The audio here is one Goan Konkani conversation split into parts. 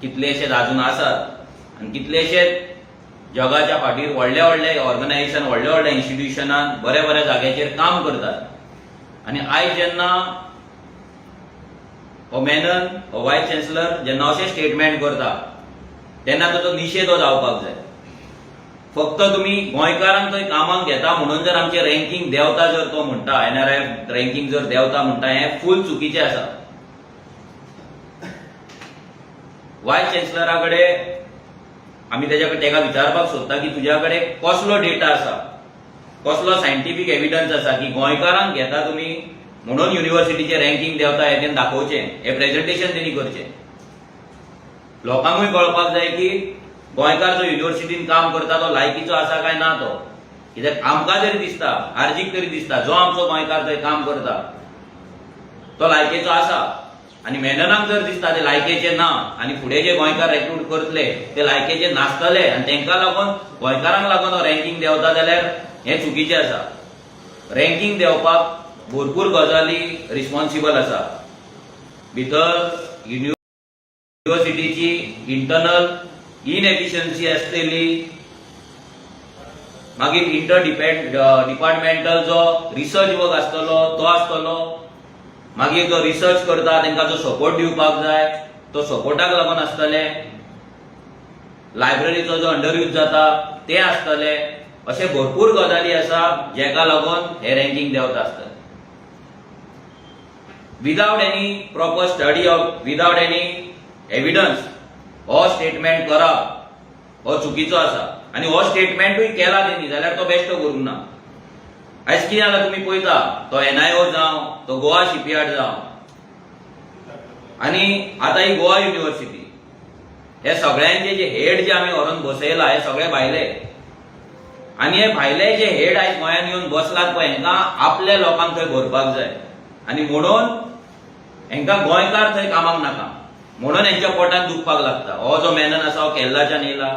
कितलेशेच अजून आसात आनी कितलेशेच जगाच्या फाटीर व्हडले व्हडले ऑर्गनायझेशन, व्हडले व्हडले इन्स्टिट्युशनान बऱ्या बऱ्या जाग्याचेर काम करतात. आनी आयज जेन्ना हो मेनन, हो वायस चान्सलर जेन्ना अशें स्टेटमेंट करता तेन्ना ताचो निशेध हो जावपाक जाय. फक्त तुमी गोंयकारांक थंय कामाक घेता म्हणून जर आमचें रँकींग देंवता जर तो म्हणटा, एनआरआयएफ रँकींग जर देंवता म्हणटा, हें फूल चुकीचें आसा. वायस चान्सलरा कडेन आमी तेज्या कडेन तेका विचारपाक सोदता की तुज्या कडेन कसलो डेटा आसा, कसलो सायंटिफीक एविडन्स आसा की गोंयकारांक घेता तुमी म्हणून युनिव्हर्सिटीचें रँकींग देंवता, हें तेणें दाखोवचें, हें प्रेजेंटेशन तेणी करचें. लोकांकूय कळपाक जाय की गोंयकार जो युनिव्हर्सिटीन काम करता तो लायकीचो आसा काय ना तो. कित्याक आमकां तरी दिसता, आर्जीक तरी दिसता, जो आमचो गोंयकार थंय काम करता तो लायकेचो आसा. आनी मेननाक जर दिसता ते लायकेचे ना आनी फुडें जे गोंयकार रेक्रूट करतले ते लायकेचे नासतले आनी तांकां लागून, गोंयकारांक लागून हो रँकींग देंवता जाल्यार हें चुकीचें आसा. रँकींग देंवपाक भरपूर गजाली रिस्पॉन्सिबल आसा. भितर युनिव्हर्सिटीची इंटरनल इनएफिशियन्सी आसतली, मागीर इंटर डिपार्टमेंटल जो रिसर्च वर्क आसतलो तो आसतलो, मागीर जो रिसर्च करता तांकां जो सपोर्ट दिवपाक जाय तो सपोर्टाक लागून आसतले, लायब्ररीचो जो अंडर यूज जाता ते आसतले. अशे भरपूर गजाली आसा जेका लागून हे रँकींग देंवता आसतले. Without any proper study of, without any evidence हो स्टेटमेंट करप हो चुकीचो आसा. आनी हो स्टेटमेंटूय केला तेणी जाल्यार तो बेश्टो करूंक ना. आयज कितें जाला तुमी पळयता, तो एनआयओ जावं, तो गोवा शिपयार्ड जावं आनी आतां ही गोवा युनिव्हर्सिटी, हे सगळ्यांचे जे हेड जे आमी व्हरून बसयला हे सगळे भायले. आनी हे भायले जे हेड आयज गोंयांत येवन बसलात पळय, हांकां आपल्या लोकांक थंय भरपाक जाय आनी म्हणून हांकां गोंयकार थंय कामाक नाका, म्हणून हेंच्या पोटांत दुखपाक लागता. हो जो मेनन आसा हो केरलाच्यान येयला,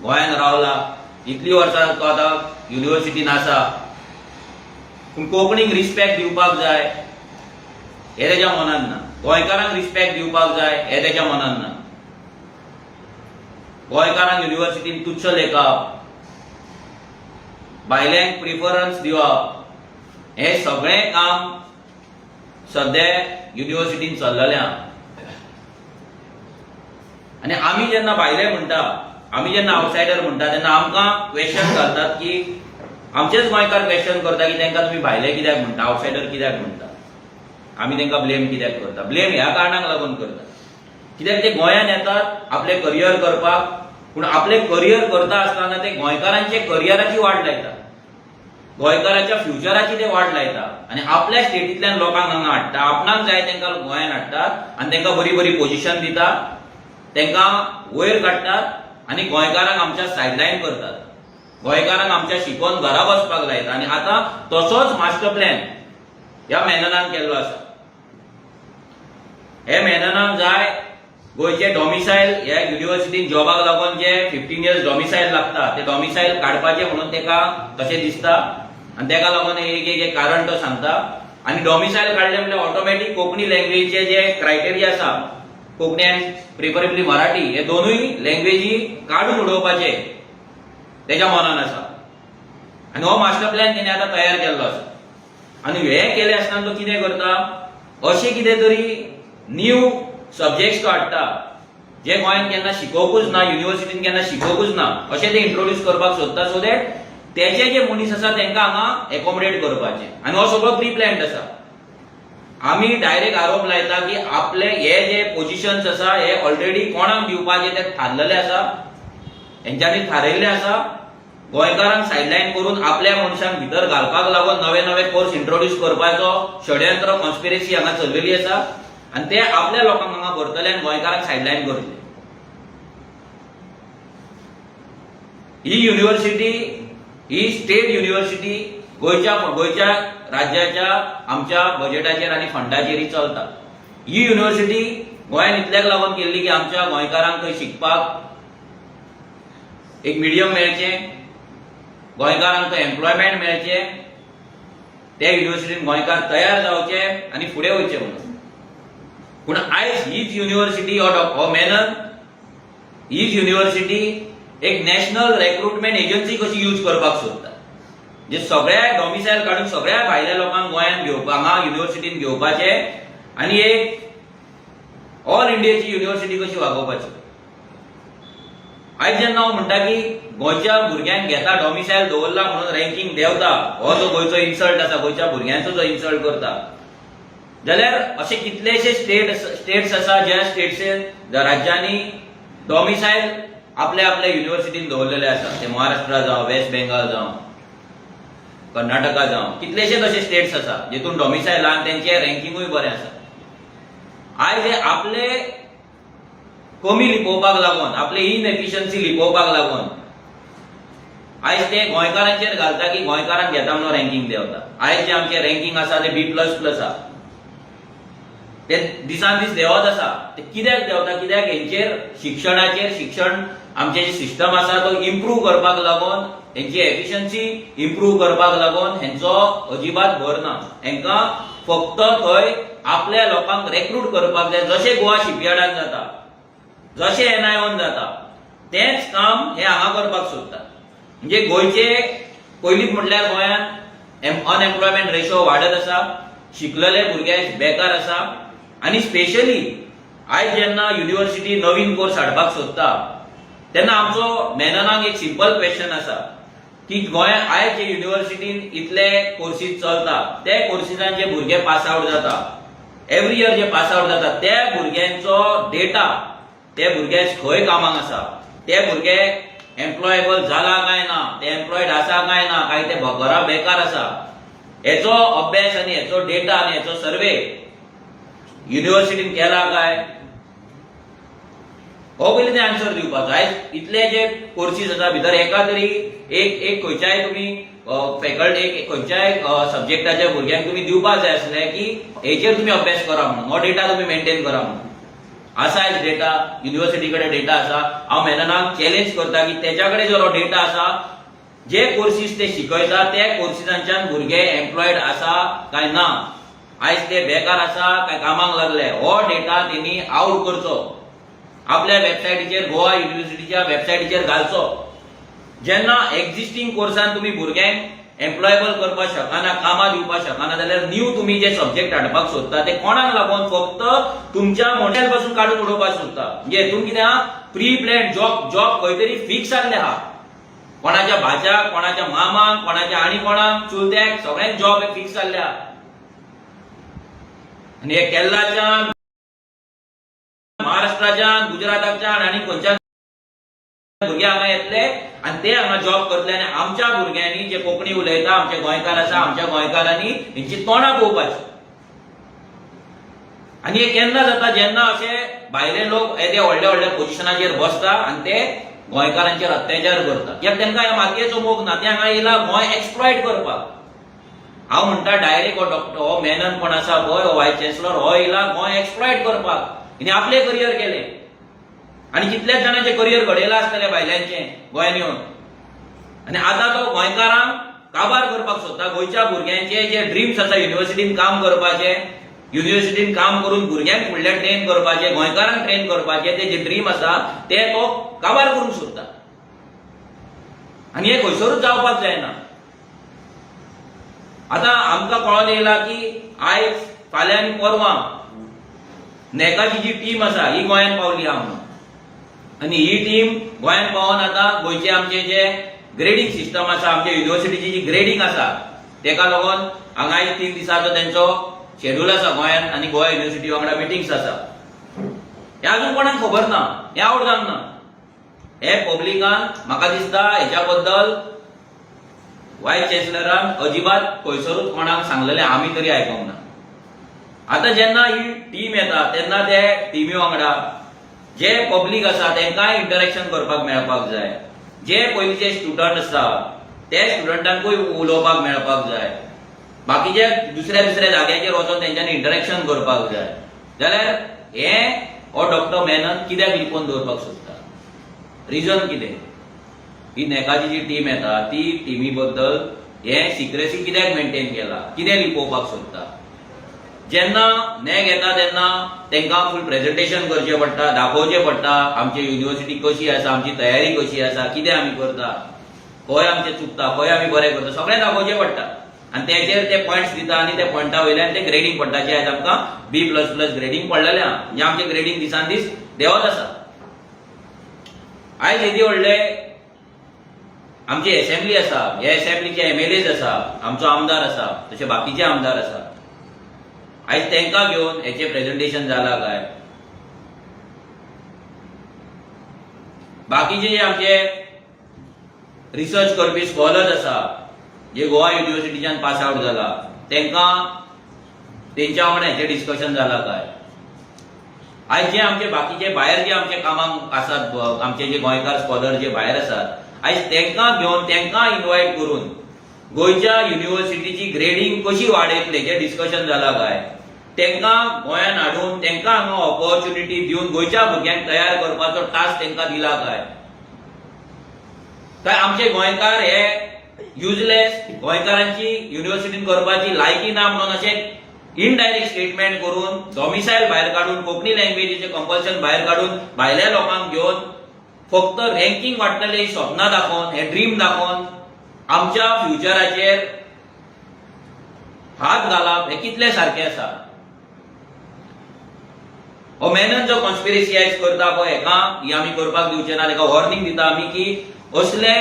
गोंयांत रावला, इतली वर्सां तो आतां युनिव्हर्सिटीन आसा, पूण कोंकणीक रिस्पेक्ट दिवपाक जाय हे तेच्या मनान ना. गोंयकारांक रिस्पेक्ट दिवपाक जाय हे तेच्या मनान ना. गोंयकारांक युनिव्हर्सिटीन तुच्छ लेखप, भायल्यांक प्रिफरन्स दिवप, हे सगळें काम सध्या युनिव्हर्सिटीन चल्ललें आहा. आनी आमी जेन्ना भायले म्हणटा, आमी जेन्ना आवटसायडर म्हणटा तेन्ना आमकां क्वेश्चन घालतात की आमचेच गोंयकार क्वेश्चन करता की तांकां तुमी भायले कित्याक म्हणटा, आवटसायडर कित्याक म्हणटा, आमी तांकां ब्लेम कित्याक करता. ब्लेम ह्या कारणाक लागून करता कित्याक ते गोंयांत येतात आपलें करियर करपाक, पूण आपलें करियर करता आसतना ते गोंयकारांचे करियराची वाट लायता, गोंयकाराच्या फ्युचराची ते वाट लायता आनी आपल्या स्टेटींतल्यान लोकांक हांगा हाडटा, आपणाक जाय तांकां गोंयांत हाडटात आनी तांकां बरी बरी पोझिशन दिता, तांकां वयर काडटात आनी गोंयकारांक आमच्या सायडलायन करतात, गोंयकारांक आमच्या शिकोवन घरा बसपाक लायता. आनी आतां तसोच मास्टर प्लॅन ह्या मेननान केल्लो आसा. हे मेननाक जाय गोंयचे डॉमिसायल, ह्या युनिव्हर्सिटीन जॉबाक लागून जे 15 इयर्स डॉमिसायल लागता ते डॉमिसायल काडपाचे म्हणून तेका तशें दिसता आनी तेका लागून एक एक एक कारण तो सांगता. आनी डॉमिसायल काडलें म्हणल्यार ऑटोमॅटीक कोंकणी लँग्वेजीचे जे क्रायटेरिया आसा, कोंकणी आनी प्रिफरेबली मराठी, हे दोनूय लँग्वेजी काडून उडोवपाचे तेच्या मनान आसा. आनी हो मास्टर प्लॅन तेणे आतां तयार केल्लो आसा. आनी हे केले आसतना तो कितें करता, अशें कितें तरी न्यू सब्जेक्ट्स तो हाडटा जे गोंयांत केन्ना शिकोवकूच ना, युनिव्हर्सिटीन केन्ना शिकोवकूच ना, अशें ते इंट्रोड्यूस करपाक सोदता, सो that तेचे जे मनीस आसा तांकां हांगा एकोमोडेट करपाचे. आनी हो सगळो प्री प्लॅन्ड आसा. आमी डायरेक्ट आरोप लायता की आपले हे जे पोझिशन्स आसा हे ऑलरेडी कोणाक दिवपाचे ते थारलेले आसा, हेंच्यांनी थारयल्ले आसा. गोंयकारांक सायडलायन करून आपल्या मनशांक भितर घालपाक लागून नवे नवे कोर्स इंट्रोड्यूस करपाचो षडयंत्र, कॉन्स्पिरसी हांगा चल्लेली आसा आनी ते आपल्या लोकांक हांगा भरतले आनी गोंयकारांक सायडलायन करतले. ही युनिव्हर्सिटी ही स्टेट युनिव्हर्सिटी गोंयच्या गोंयच्या राज्याच्या आमच्या बजेटाचेर आनी फंडाचेर ही चलता. ही युनिव्हर्सिटी गोंयांत इतल्याक लागून केल्ली की आमच्या गोंयकारांक थंय शिकपाक एक मिडियम मेळचें, गोंयकारांक थंय एम्प्लॉयमेंट मेळचें, त्या युनिव्हर्सिटीन गोंयकार तयार जावचे आनी फुडें वयचे म्हणून. पूण आयज हीच युनिव्हर्सिटी हो मेनन हीच युनिव्हर्सिटी एक नॅशनल रेक्रुटमेंट एजन्सी कशी यूज करपाक सोदता, जे सगळ्या डॉमिसायल काडून सगळ्या भायल्या लोकांक गोंयांत घेवपा, हांगा युनिव्हर्सिटीन घेवपाचे आनी एक ऑल इंडियाची युनिव्हर्सिटी कशी वागोवपाची. आयज जेन्ना हांव म्हणटा की गोंयच्या भुरग्यांक घेता, डॉमिसायल दवरला म्हणून रँकींग देंवता, हो जो गोंयचो इन्सल्ट आसा, गोंयच्या भुरग्यांचो जो इन्सल्ट करता, जाल्यार अशे कितलेशे स्टेट्स आसा ज्या स्टेट्सेन, ज्या राज्यांनी डॉमिसायल आपल्या आपल्या युनिव्हर्सिटीन दवरलेले आसा. ते महाराष्ट्र जावं, वेस्ट बेंगाल जावं, कर्नाटका जावं, कितलेशे तशे स्टेट्स आसा जितून डॉमिसायल आहा आनी तेंचे रँकिंगूय बरें आसा. आयज हे आपले कमी लिपोवपाक लागून, आपले इनएफिशियन्सी लिपोवपाक लागून आयज ते गोंयकारांचेर घालता की गोंयकारांक घेता म्हणून रँकींग देंवता. आयज जे आमचे रँकींग आसा ते बी प्लस प्लस आसा, ते दिसान दीस देंवत आसा. ते कित्याक देंवता? कित्याक हेंचेर शिक्षणाचेर, शिक्षण आमचे जे सिस्टम आसा तो इम्प्रूव करपाक लागून, हेंची एफिशियन्सी इम्प्रूव करपाक लागून हेंचो अजिबात भर ना. हेंकां फक्त थंय आपल्या लोकांक रेक्रूट करपाक जाय. जशें गोवा शिपयार्डान जाता, जशें एनआयओन जाता, तेंच काम हे हांगा करपाक सोदतात. म्हणजे गोंयचे पयलींच म्हटल्यार गोंयांत अनएम्प्लॉयमेंट रेशो वाडत आसा, शिकलेले भुरगे बेकार आसा आनी स्पेशली आयज जेन्ना युनिव्हर्सिटी नवीन कोर्स हाडपाक सोदता तेन्ना आमचो मेननाक एक सिंपल क्वेश्चन आसा की गोंयांत आयज जे युनिव्हर्सिटीन इतले कोर्सीस चलता, ते कोर्सिसान जे भुरगे पास आवट जाता, एवरी इयर जे पास आवट जाता, त्या भुरग्यांचो डेटा, ते भुरगे खंय कामाक आसा, ते भुरगे एम्प्लॉयेबल जाला काय ना, ते एम्प्लॉयड आसा काय ना, काय ते घरा बेकार आसा, हेचो अभ्यास आनी हेचो डेटा आनी हेचो सर्वे युनिव्हर्सिटीन केला काय? हो पयलीं ते आन्सर दिवपाचो. आयज इतले जे कोर्सीस आसा भितर एका तरी एक एक खंयच्याय तुमी फॅकल्टी, एक खंयच्याय सब्जेक्टाच्या भुरग्यांक तुमी दिवपाक जाय आसले की हेचेर तुमी अभ्यास करा म्हणून, हो डेटा तुमी मेंटेन करा म्हणून. आसा आयज डेटा, युनिव्हर्सिटी कडेन डेटा आसा. हांव मेननाक चॅलेंज करता की तेच्या कडेन जर हो डेटा आसा, जे कोर्सीस ते शिकयता त्या कोर्सिसांच्यान भुरगे एम्प्लॉयड आसा काय ना, आयज ते बेकार आसा काय कामाक लागले, हो डेटा तेणी आवट करचो, आपल्या वेबसायटीचेर, गोवा युनिव्हर्सिटीच्या वेबसायटीचेर घालचो. जेन्ना एक्झिस्टींग कोर्सान तुमी भुरग्यांक एम्प्लॉयबल करपाक शकना, कामां दिवपाक शकना, जाल्यार न्यू तुमी जे सब्जेक्ट हाडपाक सोदता ते कोणाक लागून? फक्त तुमच्या मोडेल पासून काडून उडोवपाक सोदता. म्हणजे हेतून कितें आहा, प्री प्लॅन जॉब, जॉब खंय तरी फिक्स जाल्ले आहा. कोणाच्या भाच्याक, कोणाच्या मामाक, कोणाच्या आनी कोणाक चुलत्याक, सगळ्यांक जॉब हे फिक्स जाल्ले आहा. आनी हे केरलाच्यान, महाराष्ट्राच्यान, गुजराताच्यान आनी खंयच्यान भुरगे हांगा येतले आनी ते हांगा जॉब करतले आनी आमच्या भुरग्यांनी, जे कोंकणी उलयता, आमचे गोंयकार आसा, आमच्या गोंयकारांनी हेंची तोंडां पळोवपाची. आनी हे केन्ना जाता? जेन्ना अशे भायले लोक येदे व्हडल्या व्हडल्या पोजिशनाचेर बसता आनी ते गोंयकारांचेर अत्याचार करता, कित्याक तांकां ह्या मातयेचो मोग ना. ते हांगा येयला गोंय एक्सप्लॉयट करपाक. हांव म्हणटा, डायरेक्ट हो डॉक्टर, हो मेनन कोण आसा पळय, हो वायस चान्सलर, हो येयला गोंय एक्सप्लॉयट करपाक. हिणे आपलें करियर केलें आनी कितल्याच जाणांचें करियर घडयलां आसतलें भायल्यांचें गोंयान येवन, आनी आतां तो गोंयकारांक काबार करपाक सोदता. गोंयच्या भुरग्यांचे जे ड्रिम्स आसा युनिव्हर्सिटीन काम करपाचे, युनिव्हर्सिटीन काम करून भुरग्यांक फुडले ट्रेन करपाचे, गोंयकारांक ट्रेन करपाचे, ते जे ड्रीम आसा ते तो काबार करूंक सोदता. आनी हे खंयसरूच जावपाक जायना. आतां आमकां कळोन येयला की आयज, फाल्यां आनी परवां नॅकाची जी टीम आसा ही गोंयांत पावली आहा म्हणून. आनी ही टीम गोंयांत पावोन आतां गोंयचे आमचे जे ग्रेडींग सिस्टम आसा, आमच्या युनिव्हर्सिटीची जी ग्रेडींग आसा, तेका लागून हांगा आयज 3 दिसाचो तेंचो शेड्यूल आसा गोंयांत आनी गोवा युनिव्हर्सिटी वांगडा मिटिंग्स आसा. हे अजून कोणाक खबर ना, हे आवट जावंक ना. हे पब्लिकान म्हाका दिसता हेच्या बद्दल वायस चान्सलरान अजिबात खंयसरूच कोणाक सांगलेलें आमी तरी आयकोंक ना. आतां जेन्ना ही टीम येता तेन्ना ते टिमी वांगडा जे पब्लीक आसा तेंकांय इंटरेक्शन करपाक मेळपाक जाय. जे पयलींचे स्टुडंट आसा ते स्टुडंटांकूय उलोवपाक मेळपाक जाय. बाकीचे दुसऱ्या दुसऱ्या जाग्याचेर वचोन तेंच्यांनी इंटरेक्शन करपाक जाय. जाल्यार हे हो डॉक्टर मेनन कित्याक लिपोवन दवरपाक सोदता? रिजन कितें? ही नॅकाची जी टीम येता ती टिमी बद्दल हे सिक्रेसी कित्याक मेंटेन केला? कितें लिपोवपाक सोदता? जेन्ना नॅक येता तेन्ना तांकां फूल प्रेजेंटेशन करचें पडटा, दाखोवचें पडटा आमची युनिवर्सिटी कशी आसा, आमची तयारी कशी आसा, कितें आमी करता, खंय आमचें चुकता, खंय आमी बरें करता, सगळें दाखोवचें पडटा. आनी तेचेर ते पॉयंट्स दिता आनी त्या पॉयंटा वयल्यान ते ग्रेडींग पडटा. जे आयज आमकां बी प्लस प्लस ग्रेडींग पडलेलें आहा, म्हणजे आमचें ग्रेडींग दिसान दीस देंवत आसा. आयज येदी व्हडले आमची एसेंब्ली आसा, ह्या एसेंब्लीचे एमएलएज आसा, आमचो आमदार आसा, तशे बाकीचे आमदार आसा. आयज तांकां घेवन हेचें प्रेजेंटेशन जाला काय? बाकीचे जे आमचे रिसर्च करपी स्कॉलर्स आसा, जे गोवा युनिवर्सिटीच्यान पास आवट जाला, तांकां तेंच्या वांगडा हेचें डिस्कशन जाला काय? आयज जे आमचे बाकीचे भायर जे आमचे कामाक आसात, आमचे जे गोंयकार स्कॉलर जे भायर आसात, आयज तांकां घेवन, तांकां इनवायट करून गोंयच्या युनिवर्सिटीची ग्रेडींग कशी वाडयतले हेचें डिस्कशन जाला काय? तांकां गोंयान हाडून तांकां हांगा ऑपॉर्च्युनिटी दिवन गोंयच्या भुरग्यांक तयार करपाचो टास्क तांकां दिला काय? काय आमचे गोंयकार हे युजलेस, गोंयकारांची युनिवर्सिटीन करपाची लायकी ना म्हणून अशें इनडायरेक्ट स्टेटमेंट करून, डॉमिसायल भायर काडून, कोंकणी लँग्वेजीचें कंपल्शन भायर काडून, भायल्या लोकांक घेवन फक्त रँकींग वाडटले ही सपनां दाखोवन, हे ड्रीम दाखोवन आमच्या फ्युचराचेर हात घालप हे कितले सारकें आसा? हो मेनन जो कॉन्स्पिरसी आयज करता पळय, हेका ही आमी करपाक दिवचे ना. तेका वॉर्निंग दिता आमी की असले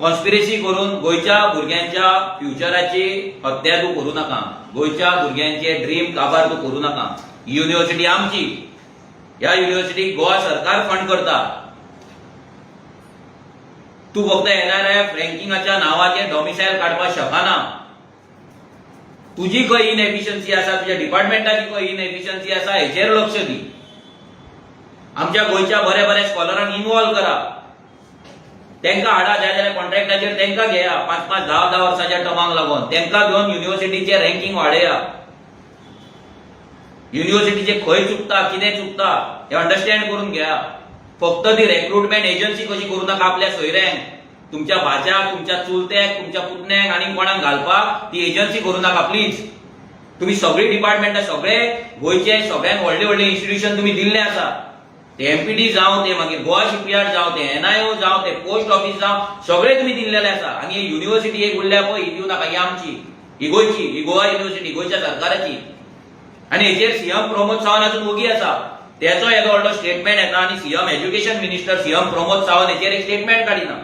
कॉन्स्पिरसी करून गोंयच्या भुरग्यांच्या फ्युचराची हत्या तूं करूं नाका, गोंयच्या भुरग्यांचे ड्रीम काबार तूं करूं नाका. ही युनिव्हर्सिटी आमची. ह्या युनिव्हर्सिटीक गोवा सरकार फंड करता. तूं फक्त एनआरएफ रँकिंगाच्या नांवाचेर डॉमिसायल काडपाक शकना. तुजी खंय इनएफिशियन्सी आसा, तुज्या डिपार्टमेंटाची खंय इनएफिशियन्सी आसा, हेचेर लक्ष दी. आमच्या गोंयच्या बऱ्या बऱ्या स्कॉलरांक इन्वॉल्व करा, तांकां हाडा, जाय जाल्यार कॉन्ट्रॅक्टाचेर तांकां घेया, 5 5 10 10 वर्साच्या टर्माक लागून तांकां घेवन युनिव्हर्सिटीचें रँकींग वाडया. युनिव्हर्सिटीचे खंय चुकता, कितें चुकता हें अंडरस्टँड करून घेया. फक्त ती रेक्रुटमेंट एजन्सी कशी करूं नाका. आपल्या सोयऱ्यांक, तुमच्या भाच्याक, तुमच्या चुलत्याक, तुमच्या पुतण्याक आनी कोणाक घालपाक ती एजन्सी करूं नाका प्लीज. तुम्ही सगळी डिपार्टमेंटां, सगळे गोंयचे सगळ्यांत व्हडले व्हडले इन्स्टिट्यूशन तुमी दिल्ले आसा, ते एमपीटी जावं, ते मागीर गोवा शिपयार्ड जावं, ते एनआयओ जावं, ते पोस्ट ऑफिस जावं, सगळे तुमी दिल्लेले आसा. आनी ही युनिव्हर्सिटी एक उरल्या पळय, ही दिवं नाका. ही आमची, ही गोंयची, ही गोवा युनिव्हर्सिटी गोंयच्या सरकाराची. आनी हेचेर सीएम प्रमोद सावंत अजून ओगी आसा. तेचो येदो व्हडलो स्टेटमेंट येता आनी CM, education minister CM Pramod Sawant हेचेर एक स्टेटमेंट काडिना.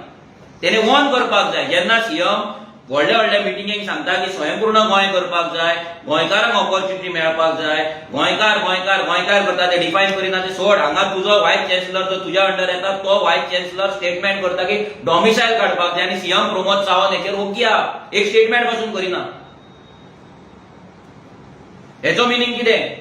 तेणे वॉर्न करपाक जाय. जेन्ना सीएम व्हडल्या व्हडल्या मिटिंगेक सांगता की स्वयंपूर्ण गोंय करपाक जाय, गोंयकारांक ऑपॉर्च्युनिटी मेळपाक जाय, गोंयकार गोंयकार गोंयकार करता, ते डिफायन करिना ते सोड, हांगा तुजो वायस चॅन्सलर जो तुज्या अंडर येता तो वायस चॅन्सलर स्टेटमेंट करता की डॉमिसायल काडपाक जाय आनी सीएम प्रमोद सावंत हेचेर ओगी आहा, एक स्टेटमेंट पासून करिना, हेचो मिनींग कितें?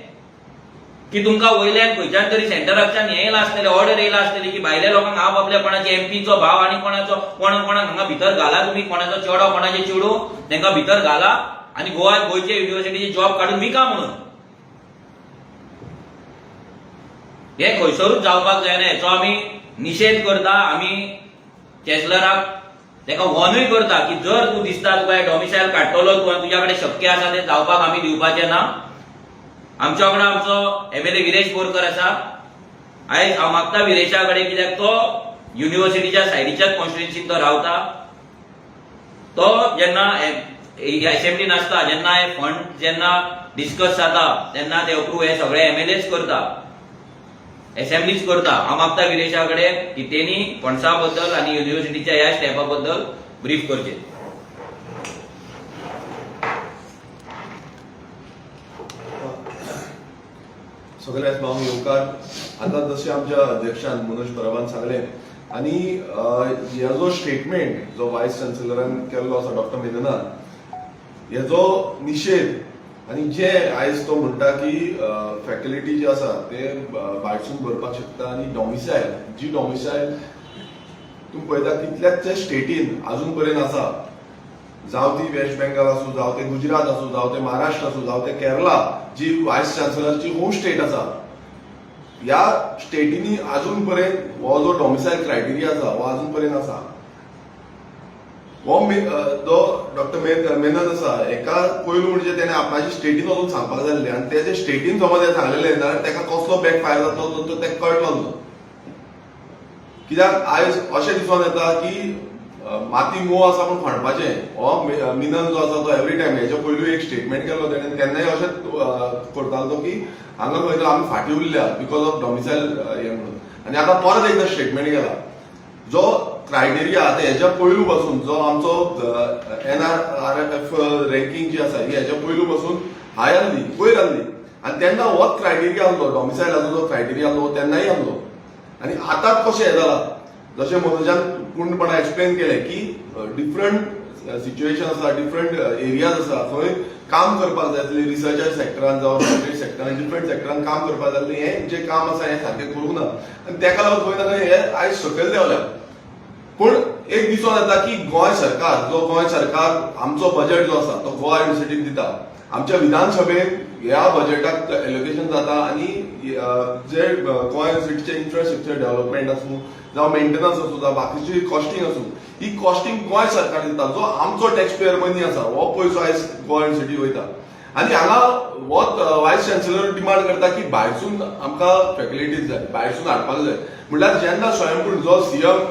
की तुमकां वयल्यान खंयच्यान तरी सेंटराकच्यान हें येयलां आसतलें, ऑर्डर येयला आसतली की भायल्या लोकांक आप आपल्या कोणाचे एमपीचो भाव आनी कोणाचो कोण कोणाक हांगा भितर घाला तुमी, कोणाचो चेडो, कोणाचे चेडूं, तांकां भितर घाला आनी गोवा गोंयचे युनिव्हर्सिटीचे जॉब काडून विका म्हणून. हें खंयसरूच जावपाक जायना. हेचो आमी निशेध करता. आमी चॅन्सलराक ताका वॉर्नूय करता की जर तूं दिसता तुका डॉमिसायल काडटलो तूं आनी तुज्या कडेन शक्य आसा, तें जावपाक आमी दिवपाचें ना. आमच्या वांगडा आमचो एमएलए विरेश बोरकर आसा. आयज हांव मागता विरेशा कडेन, कित्याक तो युनिव्हर्सिटीच्या सायडीच्याच कॉन्स्टिट्युन्सीन तो रावता. तो जेन्ना असेंब्लीन आसता, जेन्ना हे फंड जेन्ना डिस्कस जाता, तेन्ना ते अप्रूव हे सगळे एमएलएच करता, असेंब्लीच करता. हांव मागता विरेशा कडेन की तेणी फंड्सा बद्दल आनी युनिव्हर्सिटीच्या ह्या स्टेपा बद्दल ब्रीफ करचें. सगळ्याच भावांक येवकार. आतां जशें आमच्या अध्यक्षान मनोज परबान सांगलें आनी हे जो स्टेटमेंट जो वायस चान्सलरान केल्लो आसा डॉक्टर मेननान, हेजो निशेध आनी जे आयज तो म्हणटा की फॅकल्टी जी आसा ते भायरसून भरपाक शकता आनी डॉमिसायल जी डॉमिसायल तुमी पळयता कितल्याच स्टेटीन अजून पर्यंत आसा, जावं ती वेस्ट बेंगाल आसूं, जावं ते गुजरात आसूं, जावं ते महाराष्ट्र आसूं, जावं ते केरला जी वायस चान्सलरची होम स्टेट आसा, ह्या स्टेटींनी अजून पर्यंत हो जो डॉमिसायल क्रायटेरिया आसा हो अजून पर्यंत आसा. हो जो डॉक्टर मेनन आसा, हेका पयलू म्हणजे तेणे आपणाचे स्टेटीन वचून सांगपाक जाय आसलें आनी तेजे स्टेटीन समज हें सांगलेलें जाल्यार तेका कसलो बॅक फायर जातलो तो तेका कळटलो न्हू. कित्याक आयज अशें दिसून येता की माती मोव आसा पूण खणपाचें. हो मिनन जो आसा तो एवरी टायम, हेच्या पयलू एक स्टेटमेंट केल्लो तेणें, तेन्नाय अशेंच करतालो तो की हांगा खंय तर आमी फाटीं उरल्या because of domicile हें म्हणून. आनी आतां परत एकदां स्टेटमेंट केला. जो क्रायटेरिया आतां हेच्या पयलू पासून जो आमचो एनआरआरएफ रँकींग जी आसा, ही हेच्या पयलू पासून हाय आहली, वयर आहली आनी तेन्ना होच क्रायटेरिया आहलो, डॉमिसायलाचो जो क्रायटेरिया आहलो तेन्नाय आहलो. आनी आतांच कशें हें जालां, जशें मनोजान पूर्णपणान एक्सप्लेन केलें की डिफरंट सिच्युएशन आसा, डिफरंट एरियाज आसा खंय काम करपाक जाय आसलें, रिसर्च सेक्टरान जावं प्रायवेट सेक्टरान, डिफरंट सेक्टरान काम करपाक जाय आसलें. हें जें काम आसा हें सारकें करूंक ना आनी तेका लागून खंय ना खंय हे आयज सकयल देंवल्या. पूण एक दिसून येता की गोंय सरकार जो, गोंय सरकार आमचो बजेट जो आसा तो गोवा युनिवर्सिटीक दिता. आमच्या विधानसभेत ह्या बजेटाक एलोकेशन जाता आनी जे गोवा युनिवर्सिटीचे इन्फ्रास्ट्रक्चर डेव्हलपमेंट आसूं जावं मेंटेनन्स आसूं जावं बाकीची कॉस्टिंग आसूं, ही कॉस्टिंग गोंय सरकार दिता. जो आमचो टॅक्स पेयर मनी आसा, हो पयसो आयज गोवा युनिवर्सिटी वयता आनी हांगा होच वायस चान्सलर डिमांड करता की भायरसून आमकां फॅसिलिटीज जाय, भायरसून हाडपाक जाय. म्हणल्यार जेन्ना स्वयंपूर्ण, जो सीएम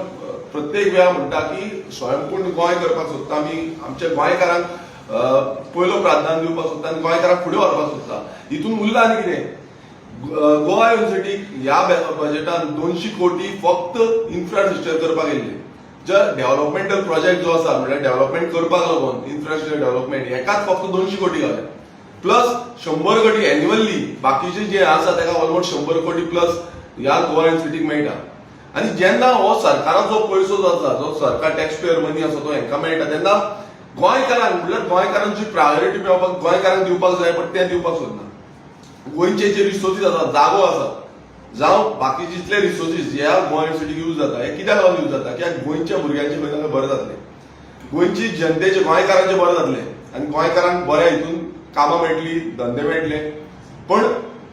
प्रत्येक वेळा म्हणटा की स्वयंपूर्ण गोंय करपाक सोदता आमी, आमच्या गोंयकारांक पयलो प्राधान्य दिवपाक सोदता आनी गोंयकारांक फुडें व्हरपाक सोदता, हितून उरला आनी कितें? गोवा युनिवर्सिटीक ह्या बजेटान 200 कोटी फक्त इन्फ्रास्ट्रक्चर करपाक येयल्ले. जे डेव्हलपमेंटल प्रोजेक्ट जो आसा, म्हणल्यार डेव्हलपमेंट करपाक लागून इन्फ्रास्ट्रक्चर डेव्हलपमेंट, हेकाच फक्त 200 कोटी घाले, प्लस 100 कोटी एन्युअली बाकीचे जे आसा तेका. ऑलमोस्ट 100 कोटी प्लस ह्या गोवा युनिवर्सिटीक मेळटा. आनी जेन्ना हो सरकाराचो पयसो जो आसा, जो सरकार टॅक्स पेयर मनी आसा, तो हेंकां मेळटा, तेन्ना गोंयकारांक, म्हणल्यार गोंयकारांची प्रायोरिटी मेळपाक, गोंयकारांक दिवपाक जाय, पण ते दिवपाक सोदना. गोंयचे जे रिसोर्सीस आसा, जागो आसा जावं बाकी जितले रिसोर्सीस ह्या गोवा युनिवर्सिटीक यूज जाता, हे कित्याक लागून यूज जाता? कित्याक गोंयच्या भुरग्यांचे खंय ना खंय बरें जातलें, गोंयची जनतेचे, गोंयकारांचे बरें जातलें आनी गोंयकारांक बऱ्या हितून कामां मेळटली, धंदे मेळटले. पण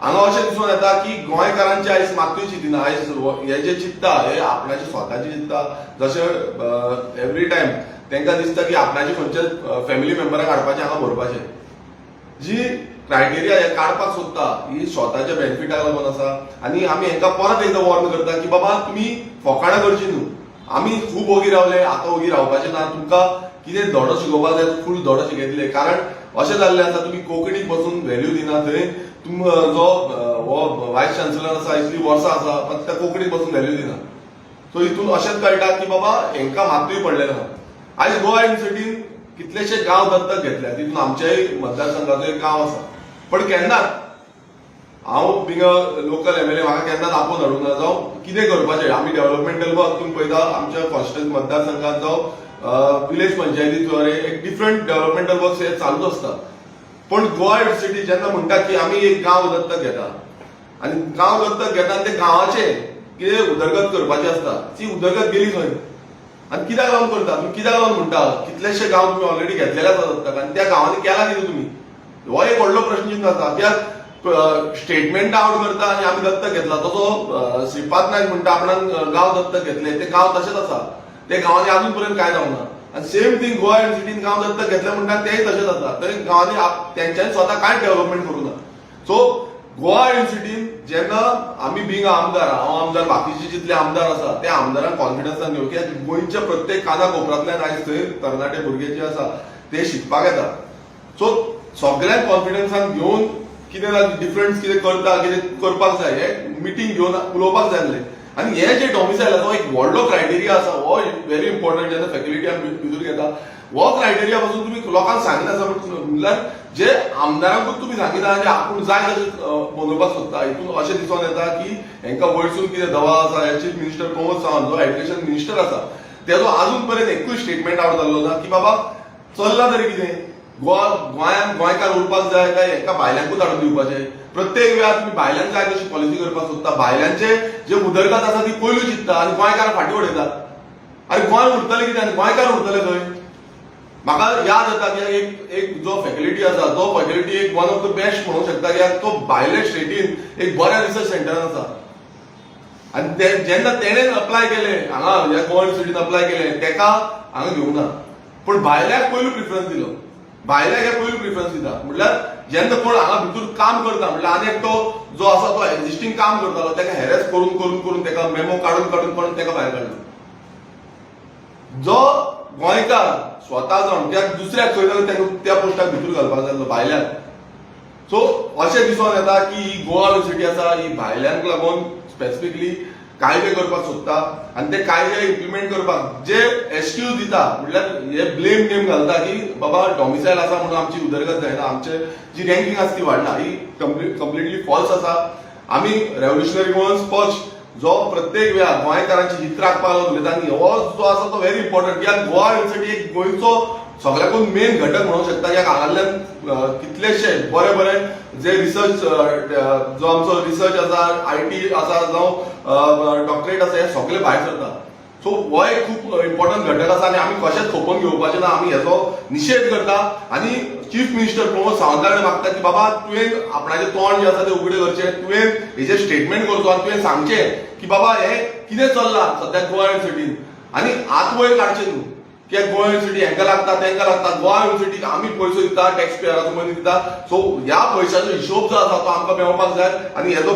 हांगा अशें दिसून येता की गोंयकारांचे आयज मातूय चिंतिना. आयज हे जे चिंत्ता हे आपणाचे स्वताचे चिंत्ता. जशें एवरी टायम तांकां दिसता की आपणाचे खंयच्या फॅमिली मेंबराक हाडपाचें, हांगा भरपाचें. जी क्रायटेरिया हे काडपाक सोदता ही स्वताच्या बेनिफिटाक लागून आसा. आनी आमी हांकां परत एकदां वॉर्न करता की बाबा, तुमी फकाणां करची न्हू. आमी खूब ओगी रावले, आतां ओगी रावपाचें ना. तुमकां कितें धडो शिकोवपाक जाय, फूल धडो शिकयतले. कारण अशें जाल्लें आसा, तुमी कोंकणीक पसून व्हॅल्यू दिना. थंय तुम जो हो वायस चान्सलर आसा, इतली वर्सां आसा, पण त्या कोंकणीक पसून व्हॅल्यू दिना. सो हितून अशेंच कळटा की बाबा, हेंकां मातूय पडलें ना. आयज गोवा युनिवर्सिटीन कितलेशे गांव दत्तक घेतल्या, तितून आमच्याय मतदारसंघाचो एक गांव आसा. पण केन्नाच हांव बींग अ लोकल एमएलए, म्हाका केन्नाच आपोवन हाडूंक ना जावं कितें करपाचें. आमी डेव्हलपमेंटल वर्क तुमी पळयता, आमच्या कॉन्स्टिट्युएन्सी मतदारसंघात जावं विलेज पंचायती द्वारे एक डिफरंट डेव्हलपमेंटल वर्क्स हे चालूच आसता. पण गोवा युनिवर्सिटी जेन्ना म्हणटा की आमी एक गांव दत्तक घेता आनी गांव दत्तक घेता आनी ते गांवाचे कितें उदरगत करपाची आसता, ती उदरगत गेली खंय आनी कित्याक लागून करता तुमी? कित्याक लागून म्हणटा? कितलेशे गांव तुमी ऑलरेडी घेतलेले आसा दत्तक आनी त्या गांवांनी केला कितें तुमी? हो एक व्हडलो प्रश्न चिन्ह आसा. कित्याक स्टेटमेंट आउट करता आनी आमी दत्तक घेतला. तसो श्रीपाद नायक म्हणटा आपणान गांव दत्तक घेतले, ते गांव तशेंच आसा, ते गांवांनी अजून पर्यंत कांय जावना. आनी सेम थिंग, गोवा युनिवर्सिटीन गांव दत्तक घेतले म्हणटा, तेय तशेंच आसा. थंय गांवांनी तेंच्यांनी स्वता कांय डेव्हलपमेंट करूं ना. सो गोवा युनिवर्सिटीन जेन्ना आमी बींग आमदार, हांव आमदार, बाकीचे जितले आमदार आसा त्या आमदारांक कॉन्फिडन्सान घेवन, कित्याक गोंयच्या प्रत्येक काना कोपऱ्यांतल्यान आयज थंय तरणाटे भुरगे जे आसा ते शिकपाक येता. सो सगळ्यांक कॉन्फिडन्सान घेवन कितें डिफरन्स कितें करता, कितें करपाक जाय, हे मिटींग घेवन उलोवपाक जाय आसलें. आनी हे जे डॉमिसायल आसा, हो एक व्हडलो क्रायटेरिया आसा, हो व्हेरी इम्पॉर्टंट. जेन्ना फॅकल्टी आमी भितर घेता, हो क्रायटेरिया पासून तुमी लोकांक सांगिना आसा. म्हणल्यार जे आमदारांकूच तुमी सांगिना आनी आपूण जाय तशें मनोवपाक सोदता. हितून अशें दिसून येता की हेंकां वयरसून कितें दबाव आसा. हे चीफ मिनिस्टर प्रमोद सावंत जो एज्युकेशन मिनिस्टर आसा, तेजो अजून पर्यंत एकूय स्टेटमेंट आवट जाल्लो ना की बाबा, चल्ला तरी कितें गोवा, गोंयांत गोंयकार उरपाक जाय काय हेका भायल्यांकूच हाडून दिवपाचें? प्रत्येक वेळार तुमी भायल्यांक जाय तशी पॉलिसी करपाक सोदता. भायल्यांचे जे उदरगत आसा ती पयलू चिंत्ता आनी गोंयकारांक फाटीं उडयता. आनी गोंय उरतलें कितें आनी गोंयकार उरतले खंय? म्हाका याद जाता की एक एक जो फॅकल्टी आसा, तो फॅकल्टी एक वन ऑफ the best म्हणूंक शकता, कित्याक तो भायले स्टेटीन एक बऱ्या रिसर्च सेंटरान आसा. आनी ते जेन्ना तेणें अप्लाय केलें हांगा, ह्या गोवा युनिवर्सिटीन अप्लाय केलें, तेका हांगा घेवंक ना. पूण भायल्याक पयलू प्रिफरन्स दिलो. भायल्याक हे पयलू प्रिफरन्स दिता म्हटल्यार जेन्ना कोण हांगा भितर काम करता, म्हटल्यार आनी एकटो जो आसा तो एक्झिस्टींग काम करतालो, ताका हॅरेस करून करून करून, ताका मेमो काडून काडून काडून ताका भायर काडलो. जो गोंयकार स्वता जावन त्या दुसऱ्याक खंय जाल्यार ताका त्या पोस्टाक भितर घालपाक जाय आसलो भायल्यान. सो अशें दिसून येता की ही गोवा युनिवर्सिटी आसा, ही भायल्यांक लागून स्पेसिफिकली कायदे करपाक सोदता आनी ते कायदे इम्प्लिमेंट करपाक जे एक्सक्यूज दिता, म्हटल्यार हे ब्लेम गेम घालता की बाबा डॉमिसायल आसा म्हणून आमची उदरगत जायना, आमचे जी रँकींग आसा ती वाडना. ही कंप्लिटली फॉल्स आसा. आमी रेव्होल्युशनरी गोवन्स पक्ष जो प्रत्येक वेळार गोंयकारांची हित राखपाक लागून उलयता आनी हो जो आसा तो व्हेरी इम्पॉर्टंट, कित्याक गोवा युनिवर्सिटी एक गोंयचो सगळ्याकून मेन घटक म्हणूंक शकता, कित्याक हांगांतल्यान कितलेशे बरे बरे जे रिसर्च, जो आमचो रिसर्च आसा, IT आसा, जावं डॉक्टरेट आसा, हे सगळे भायर सरता. सो हो एक खूब इम्पॉर्टंट घटक आसा आनी आमी कशेंच खपोवन घेवपाचें ना. आमी हेजो निशेध करता आनी चीफ मिनिस्टर प्रमोद सावंता कडेन मागता की बाबा, तुवें आपणाचें तोंड जें आसा तें उगडें करचें, तुवें हेजेर स्टेटमेंट करचो आनी तुवें सांगचें की बाबा, हें कितें चल्लां सद्याक गोवा युनिवर्सिटीन आनी हात वयर काडचें न्हू, कित्याक गोवा युनिवर्सिटी हेंकां लागता, तेंकां लागता. गोवा युनिवर्सिटीक आमी पयसो दिता, टॅक्स पेयराचो मनी दिता. सो ह्या पयशाचो हिशोब जो आसा तो आमकां मेळपाक जाय आनी हेजो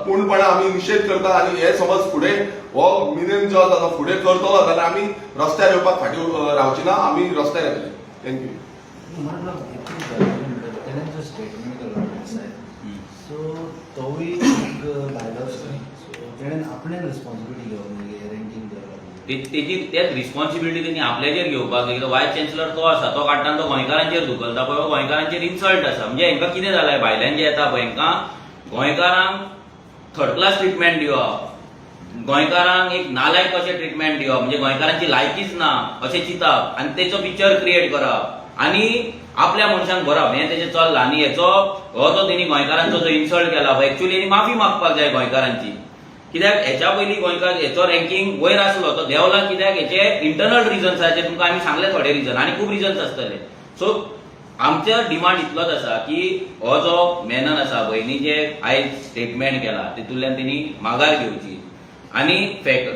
पूर्णपणे आमी निशेध करता. आनी हे समज फुडें हो मिनेन जो आसा तो फुडें करतलो जाल्यार आमी रस्त्यार येवपाक फाटीं रावची ना, आमी रस्त्यार येतले. Thank you. तेणें जो स्टेटमेंट केलो सायब, सो तोवूय एक भायलो सो तेणें आपणें रिस्पॉन्सिबिलिटी घेवप म्हणजे रँकींग करपाक. तेजी तेच रिस्पॉन्सिबिलिटी तेणी आपल्याचेर घेवपाक जाय. कित्याक वायस चान्सलर तो आसा, तो काडटा, तो गोंयकारांचेर धुकलता पळय, हो गोंयकारांचेर इन्सल्ट आसा. म्हणजे हेंकां कितें जालां, भायल्यान जे येता पळय, हेंकां गोंयकारांक थर्ड क्लास ट्रिटमेंट दिवप, गोंयकारांक एक नालायक कशें ट्रिटमेंट दिवप, म्हणजे गोंयकारांची लायकीच ना अशें चिंतप आनी तेचो पिक्चर क्रिएट करप आनी आपल्या मनशांक भरप, हें तेजें चल्लां. आनी हेचो हो जो तेणी गोंयकारांचो जो इन्सल्ट केला पळय, एक्चुअली तेणी माफी मागपाक जाय गोंयकारांची, कित्याक हेच्या पयलीं गोंयकार हेचो रँकींग वयर आसलो, तो देंवला कित्याक, हेचे इंटरनल रिजन्स आसा, जे तुमकां आमी सांगले थोडे रिजन आनी खूब रिजन्स आसतले. सो आमचो डिमांड इतलोच आसा की हो जो मेनन आसा, पयलीं जे आयज स्टेटमेंट केला, तितूंतल्यान तेणी माघार घेवची आनी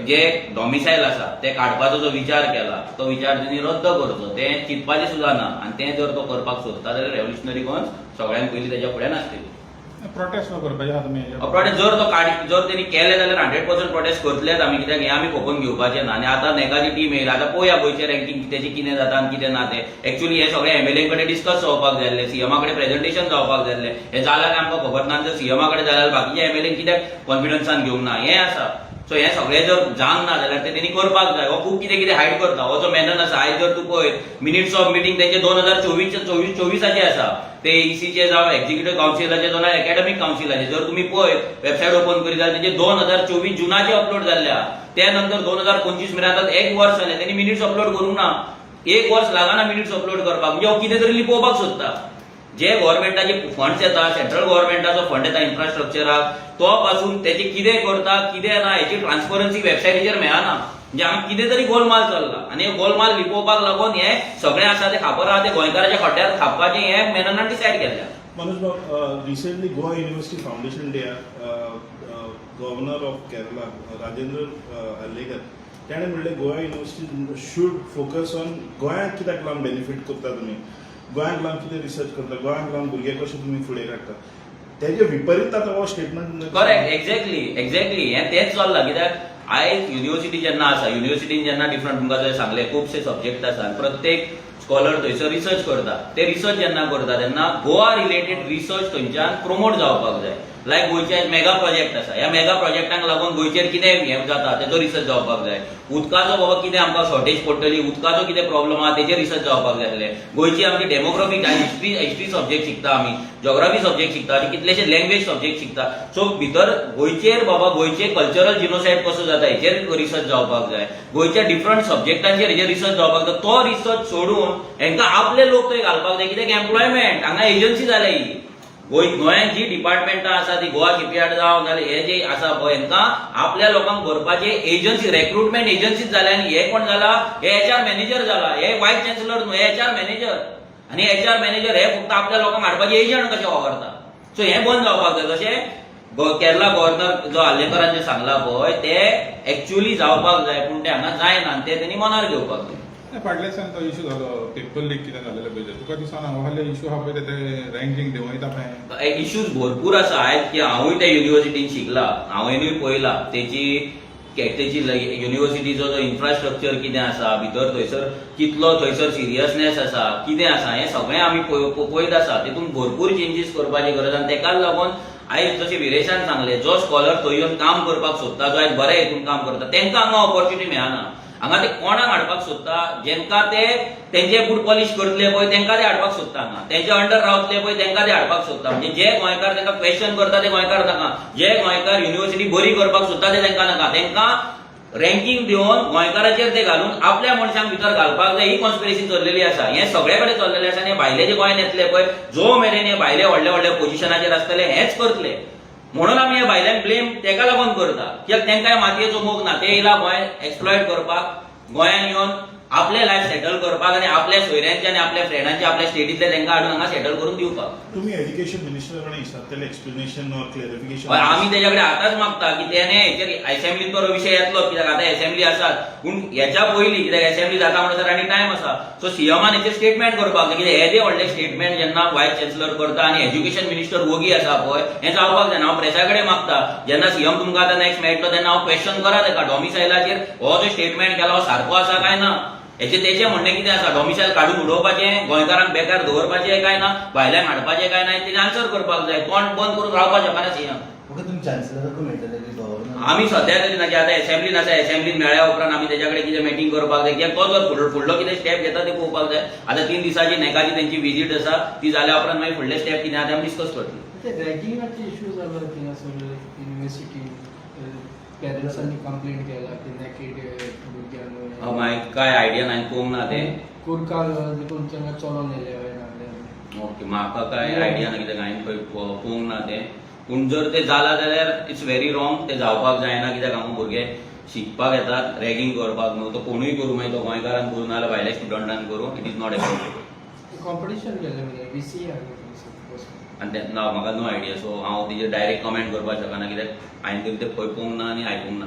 जे डॉमिसायल आसा ते काडपाचो जो विचार केला तो विचार तेणी रद्द करचो. तें चिंतपाचें सुद्दां ना आनी तें जर तो करपाक सोदता जाल्यार रेव्होल्युशनरी गोवन्स सगळ्यान पयलीं तेच्या फुड्यान आसतली. प्रोटेस्ट करपाचें आहा तुमी हेजेर? प्रोटेस्ट जर तो काड जर तेणी केले जाल्यार 100% प्रोटेस्ट करतलेच आमी, कित्याक हें आमी खपोवन घेवपाचें ना. आनी आतां नॅकाची टीम येयला, आतां पळोवया गोंयचें रँकींग तेजें कितें जाता आनी कितें ना तें. एक्चुअली हें सगळें एमएलए कडेन डिस्कस जावपाक जाय आसलें, सीएमा कडेन प्रेजेंटेशन जावपाक जाय आसलें. हें जालां काय आमकां खबर ना. आनी जर सीएमा कडेन जालें जाल्यार बाकीच्या एमएलए कित्याक कॉन्फिडन्सान घेवंक ना, हें आसा. सो हें सगळें जर जावंक ना जाल्यार तें तेणी करपाक जाय. हो खूब कितें कितें हायड करता हो जो मेनन आसा. आयज जर तूं पळयत, मिनिट्स ऑफ मिटींग तेंचे 2024 24चे आसा, ते ईसीचे जावं एक्झिक्युटीव्ह कावन्सिलाचे जावं एकॅडमीक कावन्सिलाचे, जर तुमी पळयत वेबसायट ओपन करीत जाल्यार तेजे 2024 जुनाचे अपलोड जाल्ले आहा. त्या नंतर 2025 मेरेन आतां एक वर्स जालें, तेणी मिनिट्स अपलोड करूंक ना. एक वर्स लागना मिनिट्स अपलोड करपाक, म्हणजे हो कितें तरी लिपोवपाक सोदता. जे गव्हर्मेंटाचे फंड्स येता, सेंट्रल गव्हर्मेंटाचो फंड येता इन्फ्रास्ट्रक्चराक, तो पासून तेजे कितें करता कितें ना हेची ट्रान्सपरन्सी वेबसायटीचेर मेळना. म्हणजे हांगा कितें तरी गोलमाल चल्ला आनी हे गोलमाल लिपोवपाक लागून हे सगळें आसा ते खापर आहा ते गोंयकाराच्या खड्ड्यार खापपाचें हें मेननान डिसायड केल्लें. Manoj Bab, recently Goa University Foundation Day, Governor of Kerala, Rajendra Arlekar, त्याणे म्हणलें Goa University should focus on गोंयांक कित्याक लागून बेनिफीट करता तुमी, गोंयांक लागून कितें रिसर्च करता, गोंयांक लागून भुरगे कशे तुमी फुडें काडटा. तेजे विपरीत आतां हो स्टेटमेंट. करेक्ट, एक्झॅक्टली, हें तेंच चल्लां. कित्याक आयज युनिवर्सिटी जेन्ना आसा, युनिवर्सिटीन जेन्ना डिफरंट, तुमकां जशें सांगलें, खुबशे सब्जेक्ट आसा आनी प्रत्येक स्कॉलर थंयसर रिसर्च करता. ते रिसर्च जेन्ना करता तेन्ना गोवा रिलेटेड रिसर्च थंयच्यान प्रमोट जावपाक जाय. लायक गोंयचे आयज मेगा प्रोजेक्ट आसा, ह्या मेगा प्रोजेक्टांक लागून गोंयचेर कितें हें जाता तेजो रिसर्च जावपाक जाय. उदकाचो बाबा कितें आमकां शॉर्टेज पडटली, उदकाचो कितें प्रॉब्लम आहा तेजेर रिसर्च जावपाक जाय आसले. गोंयची आमची डेमोग्राफी, हिस्ट्री सब्जेक्ट शिकता आमी, जॉग्राफी सब्जेक्ट शिकता आनी कितलेशे लँग्वेज सब्जेक्ट शिकता. सो भितर गोंयचेर बाबा गोंयचे कल्चरल जिनोसायड कसो जाता हेचेर रिसर्च जावपाक जाय. गोंयच्या डिफरंट सब्जेक्टांचेर हेजेर रिसर्च जावपाक जाय. तो रिसर्च सोडून हेंकां आपले लोक थंय घालपाक जाय, कित्याक एम्प्लॉयमेंट हांगा एजन्सी जाल्या ही. गोंयांत जी डिपार्टमेंटां आसा ती गोवा शिपयार्ड जावं नाजाल्यार हे जे आसा पळय, हेंकां आपल्या लोकांक भरपाचे एजन्सी, रेक्रुटमेंट एजन्सीच जाल्या. आनी हे कोण जाला? हे एचआर मॅनेजर जाला. हे वायस चान्सलर न्हू, हे एचआर मॅनेजर. आनी एचआर मॅनेजर हे फक्त आपल्या लोकांक हाडपाचे एजंट कशे वापरता. सो हें बंद जावपाक जाय. जशें केरला गव्हर्नर जो आर्लेकरान जे सांगला पळय, ते एक्चुअली जावपाक जाय, पूण ते हांगा जायना आनी ते तेणी मनार घेवपाक जाय. नाही, फाटल्या दिसान तो इशू जालो, पेपर लीक कितें जालेलें पळय, तुका दिसना व्हडले इशू आहा पळय, ते रँकींग देंवयता पळय? इश्यूज भरपूर आसा. आयज की हांवूय त्या युनिव्हर्सिटीन शिकला, हांवेनूय पळयला तेची युनिव्हर्सिटीचो जो इन्फ्रास्ट्रक्चर कितें आसा भितर, थंयसर कितलो थंयसर सिरियसनेस आसा, कितें आसा, हें सगळें आमी पळयत आसा. तितून भरपूर चेंजीस करपाची गरज. आनी तेकाच लागून आयज जशें विरेशान सांगलें, जो स्कॉलर थंय येवन काम करपाक सोदता, जो आयज बरें हितून काम करता, तेंकां हांगा ऑपॉर्च्युनिटी मेळना. हांगा ते कोणाक हाडपाक सोदता? जेंका ते तेंचे बूट पॉलिश करतले पळय, तेंकां ते हाडपाक सोदता. हांगा तेंचे अंडर रावतले पळय, तेंकां ते हाडपाक सोदता. म्हणजे जे गोंयकार तेंकां क्वेश्चन करता ते गोंयकार नाका, जे गोंयकार युनिव्हर्सिटी बरी करपाक सोदता ते तेंकां नाका. तेंकां रँकींग दिवन गोंयकाराचेर ते घालून आपल्या मनशांक भितर घालपाक जाय. ही कॉन्स्पिरसी चल्लेली आसा. हें सगळे कडेन चल्लेलें आसा. आनी हे भायले जे गोंयांत येतले पळय, जो मेरेन हे भायले व्हडले व्हडले पोजिशनाचेर आसतले, हेंच करतले. म्हणून आमी हे भायल्यांक ब्लेम तेका लागून करता, कित्याक तेंकां ह्या मातयेचो मोग ना. ते येयला गोंय एक्सप्लॉयट करपाक, गोंयान येवन आपले लायफ सेटल करपाक आनी आपल्या सोयऱ्यांचे आनी आपल्या फ्रेंडांचे, आपल्या स्टेटींतले तेंकां हाडून हांगा सेटल करून दिवपाक. तुम्ही एज्युकेशन मिनिस्टर कडेन विचारतले एक्सप्लेनेशन ऑर क्लॅरिफिकेशन? हय, आमी तेच्या कडेन आतांच मागता की तेणे हेचेर असेंब्लीत तो विशय येतलो, कित्याक आतां असेंब्ली आसात. पूण हेच्या पयलीं, कित्याक असेंब्ली जाता म्हणसर आनी टायम आसा, सो सीएमान हेचेर स्टेटमेंट करपाक जाय. कित्याक येदे व्हडले स्टेटमेंट जेन्ना वायस चान्सलर करता आनी एज्युकेशन मिनिस्टर वोगी आसा पळय, हें जावपाक जायना. हांव प्रेसा कडेन मागता, जेन्ना सीएम तुमकां आतां नेक्स्ट मेळटलो तेन्ना हांव क्वेश्चन करा तेका, डॉमिसायलाचेर हो जो स्टेटमेंट केला हो सारको आसा काय ना. हेचे तेचें म्हणणें कितें आसा? डॉमिसायल काडून उडोवपाचें, गोंयकारांक बेकार दवरपाचें काय ना, भायल्यांक हाडपाचें काय ना, तेजें आन्सर करपाक जाय. तोंड बंद करून रावपाक शकना सीएम. ओके, तुमी चान्सलराकूय मेळटले की गव्हर्नर? आमी सध्या तरी ना, की आतां असेंब्ली आसा. असेंब्लीन मेळ्ळ्या उपरांत आमी तेच्या कडेन कितें मिटींग करपाक जाय, कित्याक तो जर फुडलो कितें स्टेप घेता ते पळोवपाक जाय. आतां 3 दिसांची नॅकाची तेंची विजीट आसा. ती जाल्या उपरांत मागीर फुडले स्टेप कितें आहा ते आमी डिस्कस करतले. ते रॅगिंगाचे इश्यू जालो थिंगासर युनिवर्सिटी, पेरंट्सांनी कंप्लेंट केला की नॅकेड भुरग्यांक. मागीर काय आयडिया ना, पळोवंक ना तें. कुरकाल देखून तांकां चलोन येयले हय नागले. ओके, म्हाका काय आयडिया ना, कित्याक हांवें खंय पळोवंक ना तें. पूण जर तें जालां जाल्यार it's very wrong. तें जावपाक जायना, कित्याक हांगा भुरगे शिकपाक येतात, रॅगिंग करपाक न्हू. तो कोणूय करूं, मागीर तो गोंयकारान करूं नाजाल्यार भायल्या स्टुडंटान करूं, it is not acceptable. Competition केल्लें म्हणजे व्हीसी. आनी ते ना, म्हाका नो आयडिया. सो हांव तेजेर डायरेक्ट कमेंट करपाक शकना, कित्याक हांवें तरी तें खंय पळोवंक ना आनी आयकूंक ना.